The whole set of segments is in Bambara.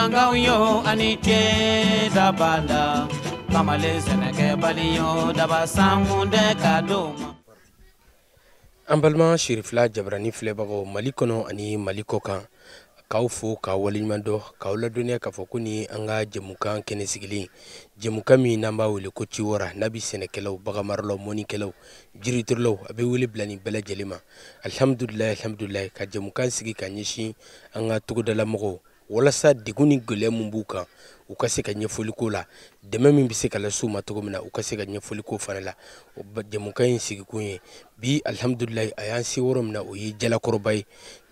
Sifinnakaw yo ani ce dabada kamalen sɛnɛkɛbali yo daba sankun tɛ ka d'o ma. An balima Sirifila Jabarani filɛbagaw Mali kɔnɔ ani Mali kɔ kan, k'aw fo k'aw waleɲuman dɔn, k'aw ladɔnniya k'a fɔ ko ni an ka jɛmukan kɛnɛ sigilen, jɛmukan min n'an b'a wele ko Ciwara, n'a bɛ sɛnɛkɛlaw, baganmaralaw, mɔnikɛlaw, jiriturulaw, a bɛ wele bila nin bɛɛ lajɛlen ma. Alihamudulilayi, alihamudulilayi, ka jɛmukan sigi ka ɲɛsin an ka togodalamɔgɔw walasa degun ni gɛlɛya min b'u kan, u ka se ka ɲɛfɔli k'o la, dɛmɛ min bɛ se ka lase u ma cogo min na, u ka se ka ɲɛfɔli k'o fana la. O jɛmukan in sigikun ye bi, alihamudulilayi, a y'an se yɔrɔ min na, o ye Jalakɔrɔba ye.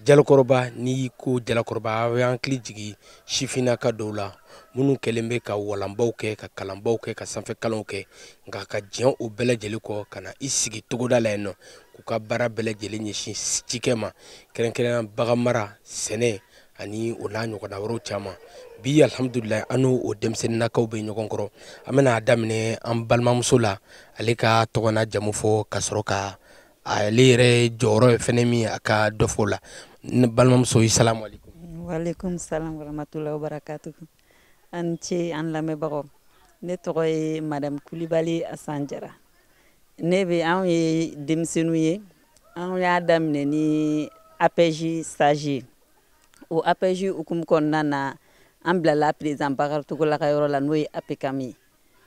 Jalakɔrɔba, n'i ko Jalakɔrɔba, a y'an hakili jigin sifinnaka dɔw la minnu kɛlen bɛ ka walanbaw kɛ, ka kalanbaw kɛ, ka sanfɛ kalanw kɛ, nka ka jɛn o bɛɛ lajɛlen kɔ ka na i sigi togoda la yen nɔ, k'u ka baara bɛɛ lajɛlen ɲɛsin cikɛ ma, kɛrɛnkɛrɛnnenya bagan mara, sɛnɛ ani o n'a ɲɔgɔnna wɛrɛw caman. Bi alihamudulilayi, an n'o o denmisɛnninnakaw bɛ ɲɔgɔn kɔrɔ. An bɛna daminɛ an balimamuso la, ale ka tɔgɔ n'a jamu fɔ ka sɔrɔ ka ale yɛrɛ jɔyɔrɔ ye fɛnɛ min ye, a ka dɔ fɔ o la. Ne balimamuso, i salamu aleykum. Waaleykum salam warahmatullahi wabarakatuh. An ce an lamɛnbagaw, ne tɔgɔ ye Madame Kulibali Asan Jara. Ne bɛ, anw ye denmisɛnninw ye, anw y'a daminɛ ni APEJ stage ye. O APEJ hukumu kɔnɔna na, an bilala président Bakari Togola ka yɔrɔ la, n'o ye APCAM ye.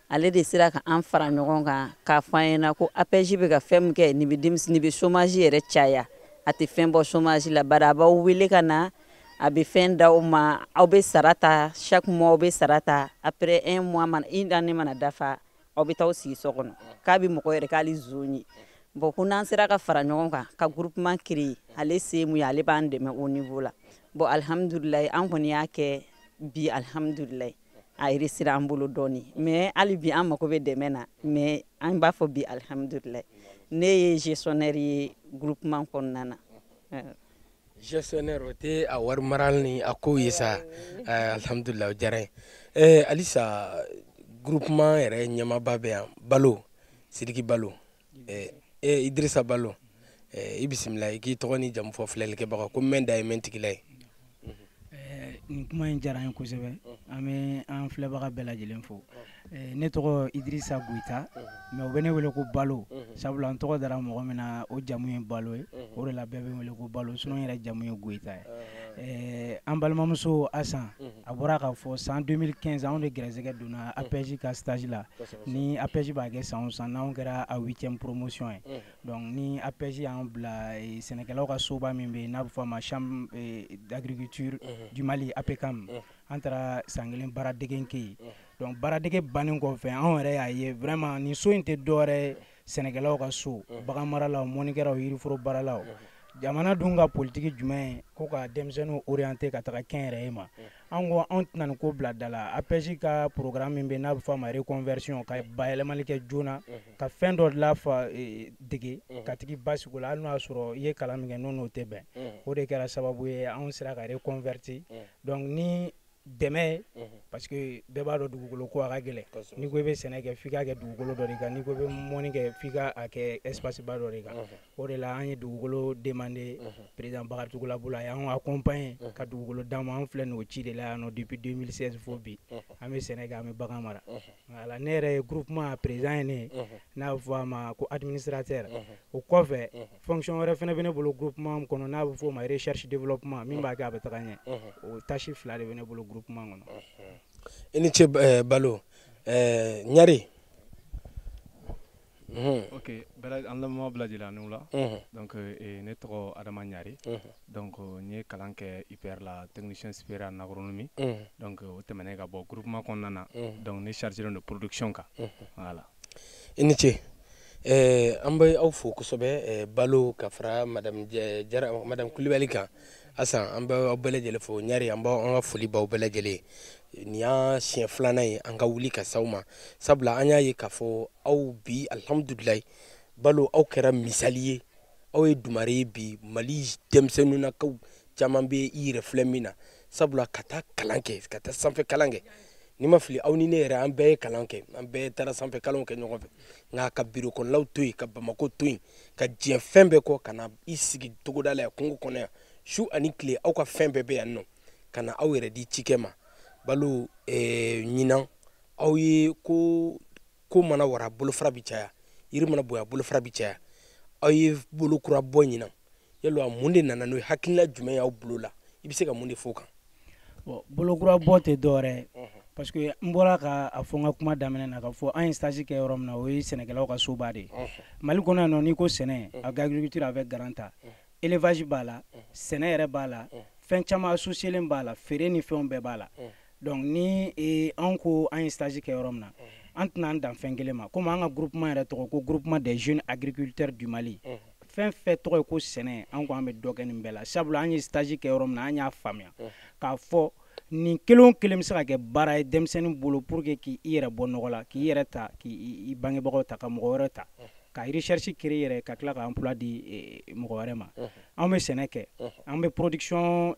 Ale de sera ka an fara ɲɔgɔn kan k'a fɔ an ɲɛna ko APEJ bɛ ka fɛn min kɛ, nin bɛ denmisɛnnin, nin bɛ chômage yɛrɛ caya, a tɛ fɛn bɔ chômage la, bari a b'aw wele ka na, a bɛ fɛn d'aw ma, aw bɛ sara ta chaque mois, aw bɛ sara ta après un mois mana, une année mana dafa, aw bɛ taa aw sigi so kɔnɔ, k'a bɛ mɔgɔ yɛrɛ k'ale zon ye. Bon, ko n'an sera ka fara ɲɔgɔn kan ka groupement créer, ale se mun ye, ale b'an dɛmɛ o niveau la. Bon, alihamudulilayi, an kɔni y'a kɛ bi, alihamudulilayi, a réussira an bolo dɔɔni, mais hali bi an mako bɛ dɛmɛ na, mais an b'a fɔ bi alihamudulilayi. Ne ye gestionnaire ye groupement kɔnɔna na. Gestionnaire, o tɛ a wari mara ni a kow ye sa. Alihamudulilayi, o diyara n ye. Halisa groupement yɛrɛ ɲɛmaaba bɛ yan, Balo Sidiki Balo, Idrissa Balo, i bisimila, i k'i tɔgɔ ni jamu fɔ filɛlikɛbagaw ko mɛn da ye mɛn tigila ye. Nin kuma in diyara n ye kosɛbɛ, an bɛ an filɛbaga bɛɛ lajɛlen fo. Ne tɔgɔ Idrissa Goyita, mais u bɛ ne wele ko Balo, sabula n tɔgɔ dara mɔgɔ min na, o jamu ye Balo ye, o de la bɛɛ bɛ n wele ko Balo, sinon n yɛrɛ jamu ye Goyita ye. An balimamuso Asan, a bɔra k'a fɔ san 2015 anw de gɛrɛsɛgɛ donna APEJ ka stage la. Ni APEJ b'a kɛ san o san, n'anw kɛra a 8e promotion ye. Donc ni APEJ y'an bila sɛnɛkɛlaw ka soba min bɛ yen n'a bɛ fɔ a ma Chambre d'agriculture du Mali, APCAM, an taara san kelen baaradege kɛ yen. Donc baaradege bannen kɔfɛ, anw yɛrɛ y'a ye vraiment nin so in tɛ dɔwɛrɛ ye sɛnɛkɛlaw ka so, baganmaralaw, mɔnikɛlaw, yiriforo baaralaw. Jamana dun ka politiki jumɛn ye ko ka denmisɛnninw orienter ka taga kɛnyɛrɛye ma. An ko anw tɛna nin ko bila da la. APEJ ka programme min bɛ yen n'a bɛ fɔ a ma reconversion, ka bayɛlɛmali kɛ joona, ka fɛn dɔ lafa dege ka tigi basigi o la, hali n'o y'a sɔrɔ i ye kalan min kɛ n'o n'o tɛ bɛn. O de kɛra sababu ye anw sera ka reconverti. Donc ni dɛmɛ ye, parce que bɛɛ b'a dɔn dugukolo ko a ka gɛlɛn. N'i ko i bɛ sɛnɛ kɛ, f'i k'a kɛ dugukolo dɔ de kan, n'i ko i bɛ mɔni kɛ, f'i ka a kɛ espace ba dɔ de kan. O de la an ye dugukolo demander président Bakari Togola bolo, a y'anw accompagner ka dugukolo d'an ma. An filɛ nin o ci de la yan nɔ depuis 2016 fo bi, an bɛ sɛnɛ kɛ, an bɛ bagan mara. Voilà, ne yɛrɛ ye groupement président ye, ne ye n'a bɛ fɔ a ma ko administrateur. O kɔfɛ, fonction wɛrɛ fana bɛ ne bolo groupement kɔnɔ, n'a bɛ fɔ o ma recherche développement, min b'a kɛ a bɛ taga ɲɛ. O tâche fila de bɛ ne bolo groupement kɔnɔ. I ni ce Balo. Ɲare. Ok, bɛɛ an lamɛnbagaw bɛɛ lajɛlen ani wula. Donc ne tɔgɔ Adama Ɲare. Donc n ye kalan kɛ IPR la, technicien supérieur en agronomie. Donc o tɛmɛnen ka bɔ groupement kɔnɔna na, donc ne chargé de production kan. Voilà. I ni ce. An bɛ aw fo kosɛbɛ, Balo ka fara Madame Jara, Madame Kulibali kan. Asan, an bɛ aw bɛɛ lajɛlen fo. Ɲare, an b'aw, an ka foli b'aw bɛɛ lajɛlen. Nin y'an siɲɛ filanan ye an ka wuli ka s'aw ma, sabula an y'a ye k'a fɔ aw bi, alihamudulilayi, Balo, aw kɛra misali ye, aw ye dumare ye bi Mali denmisɛnninnakaw caman bɛ i yɛrɛ filɛ min na, sabula ka taa kalan kɛ, ka taa sanfɛ kalan kɛ, n'i ma fili, aw ni ne yɛrɛ, an bɛɛ ye kalan kɛ, an bɛɛ taara sanfɛ kalanw kɛ ɲɔgɔn fɛ, nka ka biro kɔnɔlaw to yen, ka Bamako to yen, ka diɲɛ fɛn bɛɛ kɔ, ka na i sigi togoda la yan, kungo kɔnɔ yan, su ani tile, aw ka fɛn bɛɛ bɛ yan nɔ, ka na aw yɛrɛ di cikɛ ma. Balo, ɲinan aw ye ko mana wara bolofara bi caya, yiri mana bonya bolofara bi caya, aw ye bolo kura bɔ ɲinan. Yala mun de nana n'o ye, hakilina jumɛn y'aw bolo la, i bɛ se ka mun de fɔ o kan? Bon, bolokura bɔ tɛ dɔwɛrɛ ye, parce que n bɔra ka a fɔ n ka kuma daminɛ na k'a fɔ an ye stage kɛ yɔrɔ min na, o ye sɛnɛkɛlaw ka soba de ye. Mali kɔnɔ yan nɔ, n'i ko sɛnɛ, agriculture avec grand A, élevage b'a la, sɛnɛ yɛrɛ b'a la, fɛn caman associé b'a la, feere ni fɛnw bɛɛ b'a la. Donc ni anw ko an ye stage kɛ yɔrɔ min na, an tɛna an dan fɛn kelen ma. Komi an ka groupement yɛrɛ tɔgɔ ko Groupement des jeunes agriculteurs du Mali, fɛn fɛn tɔgɔ ye ko sɛnɛ, an ko an bɛ dɔ kɛ nin bɛɛ la. Sabula an ye stage kɛ yɔrɔ min na, an y'a faamuya k'a fɔ nin kelen o kelen bɛ se ka kɛ baara ye denmisɛnnin bolo pour que k'i yɛrɛ bɔ nɔgɔ la, k'i yɛrɛ ta, k'i bangebagaw ta, ka mɔgɔ wɛrɛ ta, ka recherche créer yɛrɛ, ka tila ka emploi di mɔgɔ wɛrɛ ma. An bɛ sɛnɛ kɛ, an bɛ production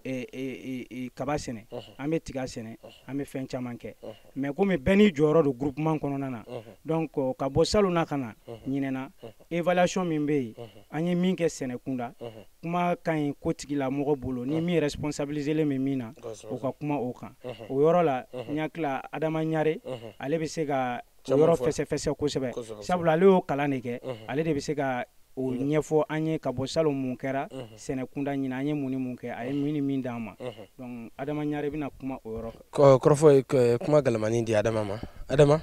kaba sɛnɛ, an bɛ tiga sɛnɛ, an bɛ fɛn caman kɛ. Mais komi bɛɛ n'i jɔyɔrɔ don groupement kɔnɔna na, donc ka bɔ salon na ka na ɲinɛna, évaluation min bɛ yen, an ye min kɛ sɛnɛ kunda, kuma ka ɲi ko tigilamɔgɔ bolo, ni min responsabilisé bɛ min na, o ka kuma o kan. O yɔrɔ la, n hakili la Adama Ɲare, ale bɛ se ka o yɔrɔ fɛsɛfɛsɛ kosɛbɛ, sabula ale y'o kalan de kɛ, ale de bɛ se ka o ɲɛfɔ an ye ka bɔ salon mun kɛra sɛnɛ kunda ɲinan, an ye mun ni mun kɛ, a ye min ni min d'an ma. Donc Adama Ɲare bɛna kuma o yɔrɔ kan. Kɔrɔfɔ kuma galamani di Adama ma. Adama.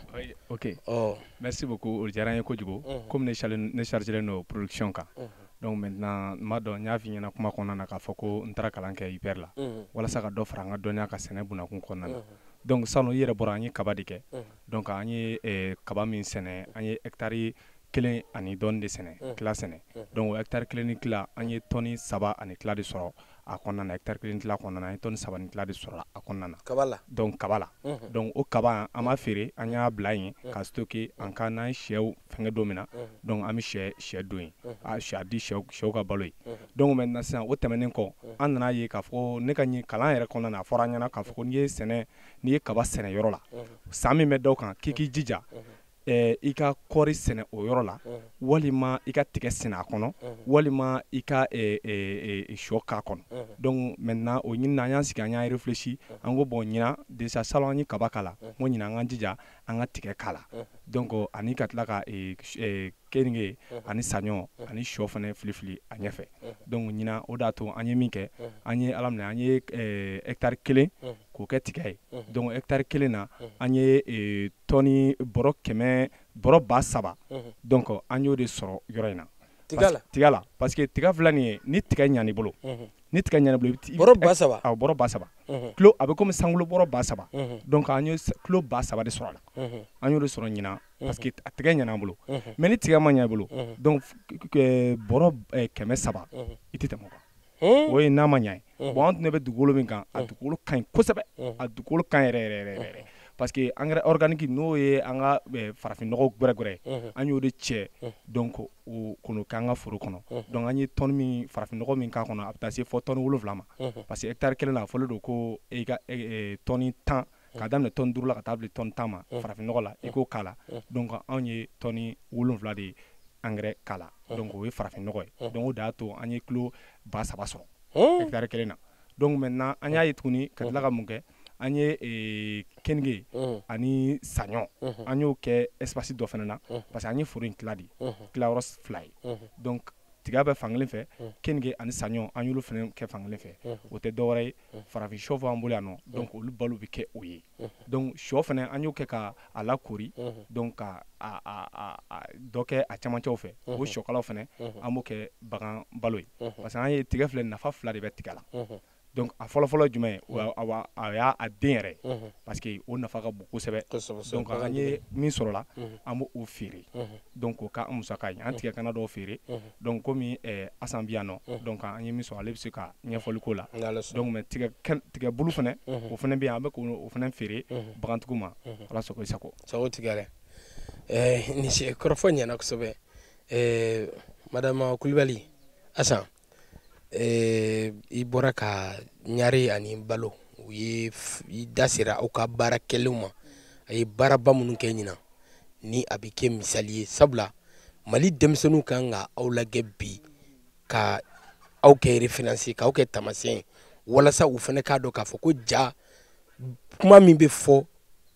Ok, merci beaucoup, o diyara n ye kojugu. Komi ne chargé don production kan, donc maintenant n b'a dɔn, n y'a f'i ɲɛna kuma kɔnɔna na k'a fɔ ko n taara kalan kɛ IPR la walasa ka dɔ fara an ka dɔnniya kan sɛnɛ bunakun kɔnɔna na. Donc salon, i yɛrɛ bɔra, an ye kaba de kɛ. Donc an ye kaba min sɛnɛ, an ye hectare 1 ani dɔɔni de sɛnɛ, tila sɛnɛ. Donc o hectare 1 ni tila, an ye tɔni 3 ani tila de sɔrɔ a kɔnɔna na. Hectare 1 tila kɔnɔna na, an ye tɔni 3 ni tila de sɔrɔ a kɔnɔna na. Kaba la. Donc kaba la. Donc o kaba, an b'a feere, an y'a bila yen ka stocker en cas n'an ye sɛw fɛngɛ don min na, donc an bɛ sɛ don yen, a di sɛw ka balo ye. Donc maintenant sisan, o tɛmɛnen kɔ, an nana ye k'a fɔ ne ka ɲi kalan yɛrɛ kɔnɔna na, a fɔra an ɲɛna k'a fɔ ko n'i ye sɛnɛ, n'i ye kaba sɛnɛ yɔrɔ la, san min bɛ da o kan, k'i k'i jija i ka kɔɔri sɛnɛ o yɔrɔ la, walima i ka tigɛ sɛnɛ a kɔnɔ, walima i ka sɔ k'a kɔnɔ. Donc maintenant o ɲini, an y'an sigi, an y'an réfléchi, an ko bon, ɲinan déjà salon an ye kaba k'a la, n ko ɲinan an k'an jija an ka tigɛ k'a la. Donc ani ka tila ka keninge ani saɲɔ ani sɔ fana fili fili a ɲɛfɛ. Donc ɲinan o de y'a to an ye min kɛ, an ye ala minɛ, an ye hectare 1 k'o kɛ tigɛ ye. Donc hectare 1 na, an ye tɔni bɔrɔ 100, bɔrɔ 3000, donc an y'o de sɔrɔ yɔrɔ in na. Tiga la. Tiga la, parce que tiga filɛ nin ye, ni tiga ɲan'i bolo, ni tiga ɲan'i bolo, bɔrɔ 3000. Awɔ, bɔrɔ 3000 kilo, a bɛ komi sankolo bɔrɔ 3000. Donc an ye kilo 3000 de sɔrɔ a la, an y'o de sɔrɔ ɲinan, parce que a tigɛ ɲana an bolo. Mais ni tiga ma ɲa i bolo, donc bɔrɔ 300, i tɛ tɛmɛ o kan. O ye n'a ma ɲa ye. Bon, an tun bɛ dugukolo min kan, a dugukolo ka ɲi kosɛbɛ, a dugukolo ka ɲi yɛrɛ yɛrɛ yɛrɛ, parce que engrais organique, n'o ye an ka farafinnɔgɔ gwɛrɛgwɛrɛ, an y'o de cɛ, donc o k'o kɛ an ka foro kɔnɔ. Donc an ye tɔni min farafinnɔgɔ min k'a kɔnɔ, a bɛ taa se fɔ tɔni 7 ma, parce que hectare 1 na, a fɔlen don ko i ka tɔni 10, k'a daminɛ tɔni 5 la ka taa bila tɔni 10 ma farafinnɔgɔ la, i k'o k'a la. Donc anw ye tɔni 7 de engrais k'a la, donc o ye farafinnɔgɔ ye. Donc o de y'a to an ye kilo 3000 sɔrɔ hectare 1 na. Donc maintenant an y'a ye tuguni ka tila ka mun kɛ, an ye keninge ani saɲɔ, an y'o kɛ espace dɔ fana na, parce que an ye foro in tila de tilayɔrɔ 2 ye. Donc tiga bɛ fankelen fɛ, keninge ani saɲɔ, an y'olu fana kɛ fankelen fɛ. O tɛ dɔwɛrɛ ye, farafin sɔ b'an bolo yan nɔ, donc olu balo bɛ kɛ o ye. Donc sɔ fana, an y'o kɛ ka a lakori, donc ka a dɔ kɛ a camancɛw fɛ. O sɔkalaw fana, an b'o kɛ bagan balo ye, parce que an ye tiga filɛ, nafa 2 de bɛ tiga la. Donc a fɔlɔfɔlɔ jumɛn ye? A y'a a den yɛrɛ, parce que o nafa ka bon kosɛbɛ. Donc an ye min sɔrɔ la, an b'o feere, donc o k'an musaka ye, an tigɛ kana dɔw feere. Donc komi Asan bi yan nɔ, donc an ye min sɔrɔ, ale bɛ se ka ɲɛfɔli k'o la. Donc mais tigɛ bulu fana, o fana bɛ yen, an bɛ k'o fana feere bagantigiw ma. Ala sago i sago. Sago tigɛ dɛ, nin si kɔrɔfɔ ɲɛna kosɛbɛ. Madame Kulibali Asan, i bɔra ka Ɲare ani Balo, u ye i da sera aw ka baara kɛlenw ma, a ye baaraba minnu kɛ ɲinan, ni a bɛ kɛ misali ye, sabula Mali denmisɛnninw kan ka aw lajɛ bi, ka aw kɛ référence, k'aw kɛ taamasiyɛn ye, walasa u fana k'a dɔn k'a fɔ ko ja Kuma min bɛ fɔ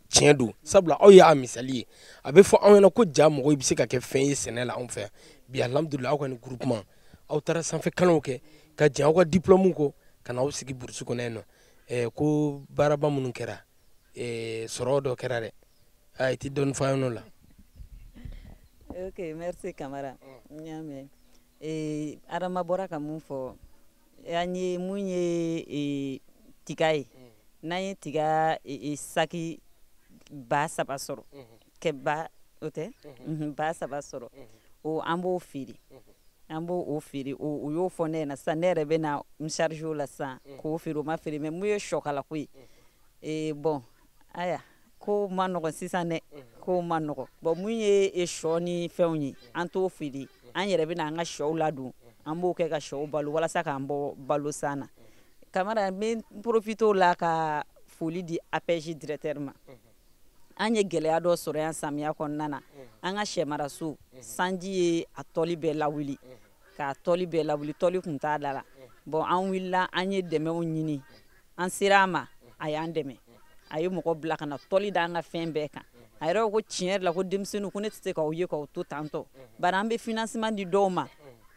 tiɲɛ don, sabula aw y'a misali ye. A bɛ fɔ anw ɲɛna ko ja mɔgɔw bɛ se ka kɛ fɛn ye sɛnɛ la anw fɛ yan bi. Alhamdulilah, aw ka nin groupement, aw taara sanfɛ kalanw kɛ ka jɛn aw ka diplôme kɔ ka na aw sigi burusi kɔnɔ yen nɔ. Ko baaraba minnu kɛra, sɔrɔ dɔ kɛra dɛ. A i tɛ dɔɔni fɔ an ɲɛna o la? Ok, merci Kamara. N y'a mɛn. Adama bɔra ka mun fɔ an ye, mun ye tiga ye, n'an ye tiga saki 3000 sɔrɔ kɛ ba, o tɛ 3000 sɔrɔ o, an b'o feere, an b'o o feere. O u y'o fɔ ne ɲɛna sisan, ne yɛrɛ bɛ na n charge o la sisan k'o feere. O ma feere, mais mun ye sɔkalako ye, bon, aya, ko ma nɔgɔn sisan dɛ, ko ma nɔgɔn. Bon, mun ye sɔ ni fɛnw ye, an t'o feere, an yɛrɛ bɛ na an ka sɔw ladon, an b'o kɛ ka sɔw balo walasa k'an bɔ balo san na. Kamara, n bɛ profiter o la ka foli di APEJ directeur ma. An ye gɛlɛya dɔ sɔrɔ yan samiya kɔnɔna na. An ka sɛmaraso, sanji ye a tɔli bɛɛ lawuli, k'a tɔli bɛɛ lawuli, tɔli kun t'a da la. Bon, an wulila, an ye dɛmɛw ɲini, an sera a ma, a y'an dɛmɛ, a ye mɔgɔ bila ka na tɔli da an ka fɛn bɛɛ kan. A yɛrɛ ko tiɲɛ yɛrɛ la ko denmisɛnninw, ko ne tɛ se k'aw ye k'aw to tantɔ, bari an bɛ financement di dɔw ma,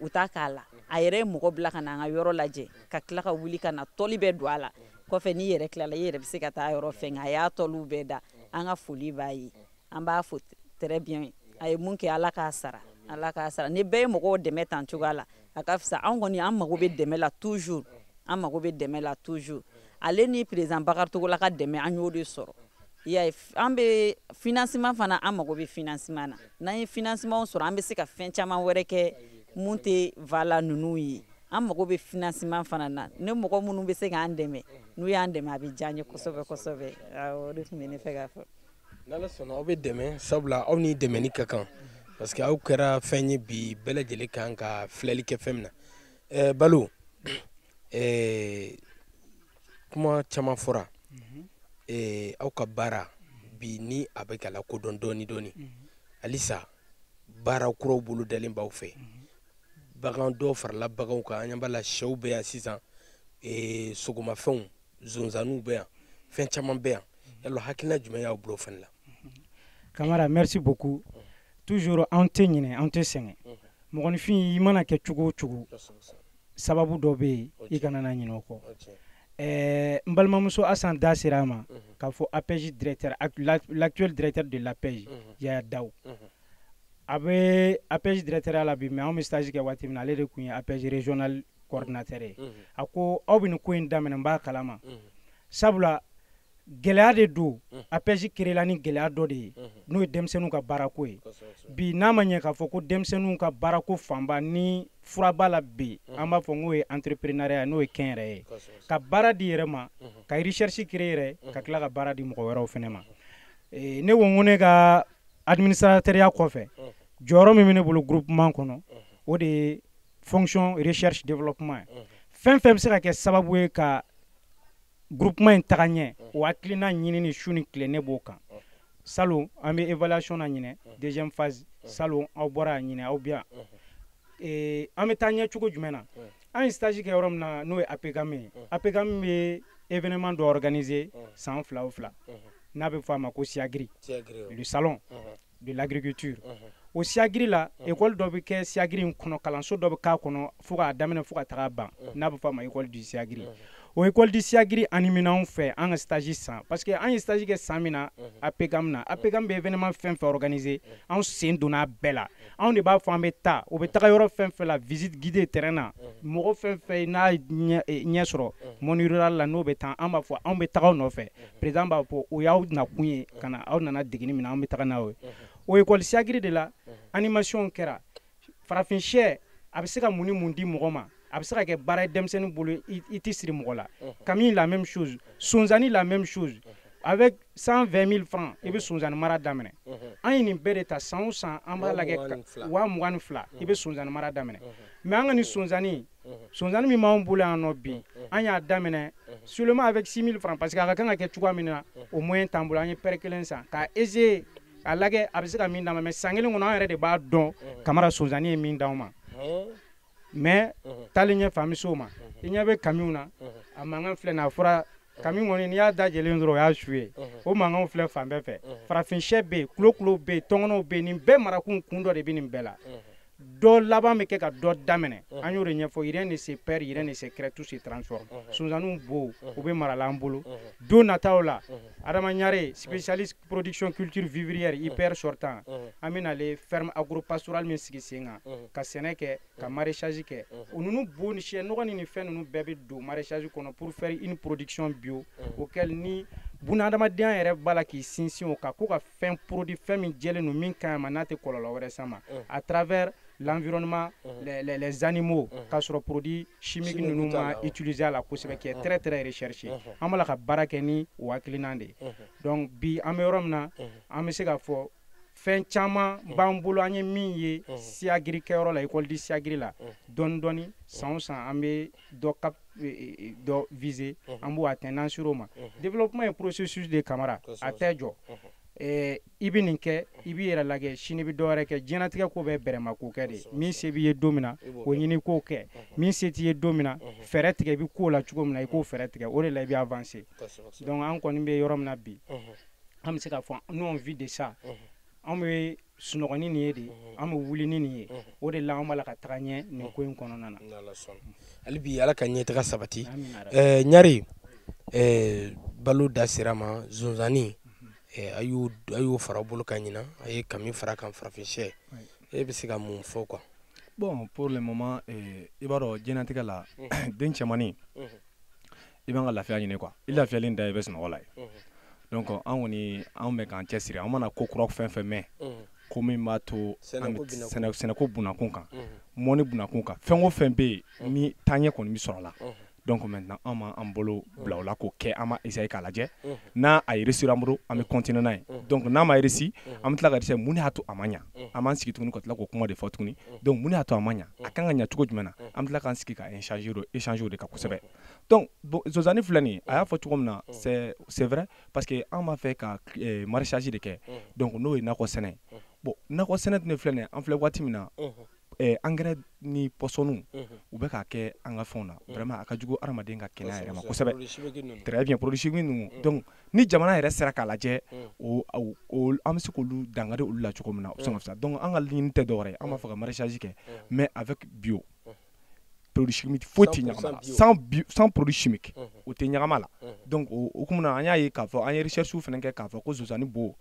u t'a k'a la. A yɛrɛ ye mɔgɔ bila ka na an ka yɔrɔ lajɛ, ka tila ka wuli ka na tɔli bɛɛ don a la. Kɔfɛ, n'i yɛrɛ tilala, i yɛrɛ bɛ se ka taa yɔrɔ fɛn. A y'a tɔliw bɛɛ da. An ka foli b'a ye, an b'a fo très bien. A ye mun kɛ, Ala k'a sara, Ala k'a sara. Ni bɛɛ ye mɔgɔw dɛmɛ tan cogoya la, a ka fisa. An kɔni, an mago bɛ dɛmɛ la toujours, an mago bɛ dɛmɛ la toujours. Ale ni président Bakari Togola ka dɛmɛ, an y'o de sɔrɔ. I y'a ye, an bɛ financement fana, an mago bɛ financement na. N'an ye financement sɔrɔ, an bɛ se ka fɛn caman wɛrɛ kɛ mun tɛ vala ninnu ye. An mago bɛ financement fana na. Ni mɔgɔ minnu bɛ se k'an dɛmɛ, n'u y'an dɛmɛ, a bɛ diya n ye kosɛbɛ kosɛbɛ. Awɔ, o de tun bɛ ne fɛ k'a fɔ. N'Ala sɔnna, aw bɛ dɛmɛ, sabula aw ni dɛmɛni ka kan, parce que aw kɛra fɛn ye bi, bɛɛ lajɛlen kan ka filɛli kɛ fɛn min na. Balo, kuma caman fɔra. Aw ka baara bi ni a bɛ ka lakodɔn dɔɔni dɔɔni halisa, baara kuraw bolo dalen b'aw fɛ. Bagan dɔw farala baganw kan, an ɲɛ b'a la, sɛw bɛ yan sisan, sogomafɛnw, zonzanniw bɛ yan, fɛn caman bɛ yan. Yala hakilina jumɛn y'aw bolo o fɛnɛ la? Kamara, merci beaucoup. Toujours an tɛ ɲinɛ, an tɛ sɛgɛn. Mɔgɔninfin, i mana kɛ cogo o cogo, sababu dɔ bɛ yen, i kana na ɲinɛ o kɔ. N balimamuso Asan da sera a ma k'a fɔ APEJ directeur, l'actuel directeur de l'APEJ, Yaya Daw, a bɛ APEJ directeur la bi, mais anw bɛ stage kɛ waati min na, ale de tun ye APEJ régional coordinateur ye. A ko aw bɛ nin ko in daminɛ, n b'a kalama, sabula gɛlɛya de don. APEJ créé la ni gɛlɛya dɔ de ye, n'o ye denmisɛnninw ka baarako ye. Bi, n'a ma ɲɛ k'a fɔ ko denmisɛnninw ka baarako fanba ni fura b'a la bi, an b'a fɔ n'o ye entrepreneuriat, n'o ye kɛnyɛrɛye ye, ka baara di yɛrɛ ma, ka recherche créer yɛrɛ, ka tila ka baara di mɔgɔ wɛrɛw fɛnɛ ma. Ne ko n ko ne ka administrateur kɔfɛ, jɔyɔrɔ min bɛ ne bolo groupement kɔnɔ, o de ye fonction recherche développement ye. Fɛn fɛn bɛ se ka kɛ sababu ye ka groupement in taga ɲɛ, o hakilina ɲinini su ni tile, ne b'o kan. Salon, an bɛ évaluation na ɲinɛ, deuxième phase. Salon, aw bɔra a ɲinɛ, aw bɛ yan. An bɛ taa ɲɛ cogo jumɛn na? An ye stage kɛ yɔrɔ min na, n'o ye APGAM ye. APGAM bɛ événement dɔ organiser san fila o fila, n'a bɛ fɔ a ma ko SIAGRI, le salon de l'agriculture. O SIAGRI la, école dɔ bɛ kɛ SIAGRI in kɔnɔ, kalanso dɔ bɛ k'a kɔnɔ fo k'a daminɛ fo ka taga ban, n'a bɛ fɔ a ma école du SIAGRI. O école du SIAGRI animé anw fɛ an ka stage san, parce que an ye stage kɛ san min na APGAM na, APGAM bɛ événement fɛn fɛn organiser, anw sen donna a bɛɛ la. Anw de b'a fɔ an bɛ taa, o bɛ taga yɔrɔ fɛn fɛn la, visite guidée terrain na, mɔgɔ fɛn fɛn n'a ɲɛ sɔrɔ monde rural la, n'o bɛ taa, an b'a fɔ anw bɛ taga aw nɔfɛ. Président b'a fɔ o y'aw nakun ye ka na, aw nana degeli min na, an bɛ taga n'aw ye. O école SIAGRI de la, animation kɛra farafin sɛ, a bɛ se ka mun ni mun di mɔgɔ ma, a bɛ se ka kɛ baara ye denmisɛnnin bolo, i tɛ siri mɔgɔ la. Kami, la même chose. Sonzani, la même chose. Avec 120 000 francs, i bɛ sonzani mara daminɛ. An ye nin bɛɛ de ta. San o san, an b'a lajɛ, 22,000, i bɛ sonzani mara daminɛ. Mais an ka nin sonzani, sonzani min b'anw bolo yan nɔ bi, an y'a daminɛ seulement avec 6 000 francs, parce que a ka kan ka kɛ cogoya min na, o moyen t'an bolo. An ye paire kelen san k'a essayer, a lajɛ a bɛ se ka min d'an ma. Mais san kelen kɔnɔ, an yɛrɛ de b'a dɔn, Kamara, sonzani ye min d'anw ma. Mais taalen ɲɛfɛ, an bɛ s'o ma. I ɲɛ bɛ kamiw na, a mankan filɛ nin ye, a fɔra. Kami kɔni n'i y'a da jɛlen dɔrɔn o y'a su ye. O mankanw filɛ fan bɛɛ fɛ. Farafin sɛ bɛ yen, kulo bɛ yen, tɔnkɔnɔw bɛ yen, nin bɛɛ marakun kun dɔ de bɛ nin bɛɛ la. Dɔ laban bɛ kɛ ka dɔ daminɛ. An y'o de ɲɛfɔ, rien ne se perd, rien ne se crée, tout se transforme. Sonsanninw bo u bɛ marala an bolo. Don nataw la, Adama Ɲare, spécialiste production culture vivrière, IPR sortant, an bɛ nale ferme agro-pastorale min sigi sen kan ka sɛnɛ kɛ, ka maraîchage kɛ. O ninnu bo ni sɛ nɔgɔ ni nin fɛn ninnu bɛɛ bɛ don maraîchage kɔnɔ pour faire une production bio auquel ni bunahadamadenya yɛrɛ b'a la k'i sinsin o kan, ko ka fɛn produit, fɛn min jɛlen don, min ka ɲi a ma, n'a tɛ kɔlɔlɔ wɛrɛ s'a ma à travers l'environnement, les animaux, k'a sɔrɔ produit chimique ninnu ma utiliser a la kosɛbɛ, qui est très très recherché. An b'a la ka baara kɛ ni o hakilina de ye. Donc bi an bɛ yɔrɔ min na, an bɛ se k'a fɔ fɛn caman b'an bolo. An ye min ye SIAGRI kɛyɔrɔ la, école du SIAGRI la, dɔɔni dɔɔni, san o san an bɛ dɔ cap, dɔ viser, an b'o atteindre. N'an ser'o ma, développement ye processus de, Kamara, a tɛ jɔ. I bɛ nin kɛ, i b'i yɛrɛ lajɛ, sini bɛ dɔ wɛrɛ kɛ. Diɲɛlatigɛ ko bɛɛ bɛrɛmako kɛ de. Min se b'i ye don min na, o ɲini k'o kɛ. Min se t'i ye don min na, fɛɛrɛ tigɛ i bɛ k'o la cogo min na, i k'o fɛɛrɛ tigɛ. O de la i bɛ avancer. Donc an kɔni bɛ yɔrɔ min na bi, an bɛ se k'a fɔ nous, on vit de ça. An bɛ sunɔgɔ ni nin ye de, an bɛ wuli ni nin ye. O de la an b'a la ka taga ɲɛ nin ko in kɔnɔna na. Hali bi Ala ka ɲɛtaga sabati. Ɲare, balo da sera ma zonzanni, a y'o fara bolo kan ɲina, a ye kami fara kan, farafin sɛ, e bɛ se ka mun fɔ quoi? Bon, pour le moment, i b'a dɔn, diɲɛlatigɛ la, den cɛmannin, i b'an ka lafiya ɲini quoi. I lafiyalen da, i bɛ sunɔgɔ la ye. Donc an kɔni, an bɛ k'an cɛsiri. An mana ko kura fɛn fɛn mɛn, ko min b'a to sɛnɛko bunakun kan, mɔni bunakun kan, fɛn o fɛn bɛ yen ni taaɲɛ kɔni bɛ sɔrɔ a la, donc maintenant an m'an bolo bila o la k'o kɛ. An ma essayer k'a lajɛ, n'a a réussir an bolo, an bɛ continuer n'a ye. Donc n'a ma réussi, an bɛ tila ka essayer mun de y'a to a ma ɲa. An b'an sigi tuguni ka tila k'o kuma de fɔ tuguni. Donc mun de y'a to a ma ɲa, a kan ka ɲa cogo jumɛn na, an bɛ tila k'an sigi ka échanger o de kan kosɛbɛ. Donc bon, zonzanni filɛ nin ye, a y'a fɔ cogo min na, c'est vrai, parce que an b'a fɛ ka maraîchage de kɛ, donc n'o ye nakɔ sɛnɛ. Bon, nakɔ sɛnɛ dun filɛ nin ye, an filɛ waati min na, engrais ni pɔsɔniw u bɛ k'a kɛ an ka fɛnw na, vraiment a ka jugu hadamaden ka kɛnɛya yɛrɛ ma kosɛbɛ. Très bien, produit chimique ninnu. Donc ni jamana yɛrɛ sera k'a lajɛ, o an bɛ se k'olu dankari olu la cogo min na, o bɛ se ka fisaya. Donc an ka laɲini tɛ dɔwɛrɛ ye, an b'a fɛ ka maraîchage kɛ, mais avec bio. Produit chimique foyi tɛ ɲagami a la, sans produit chimique, o tɛ ɲagami a la. Donc o hukumu na, an y'a ye k'a fɔ an ye recherche fana kɛ k'a fɔ ko zonzanni bo,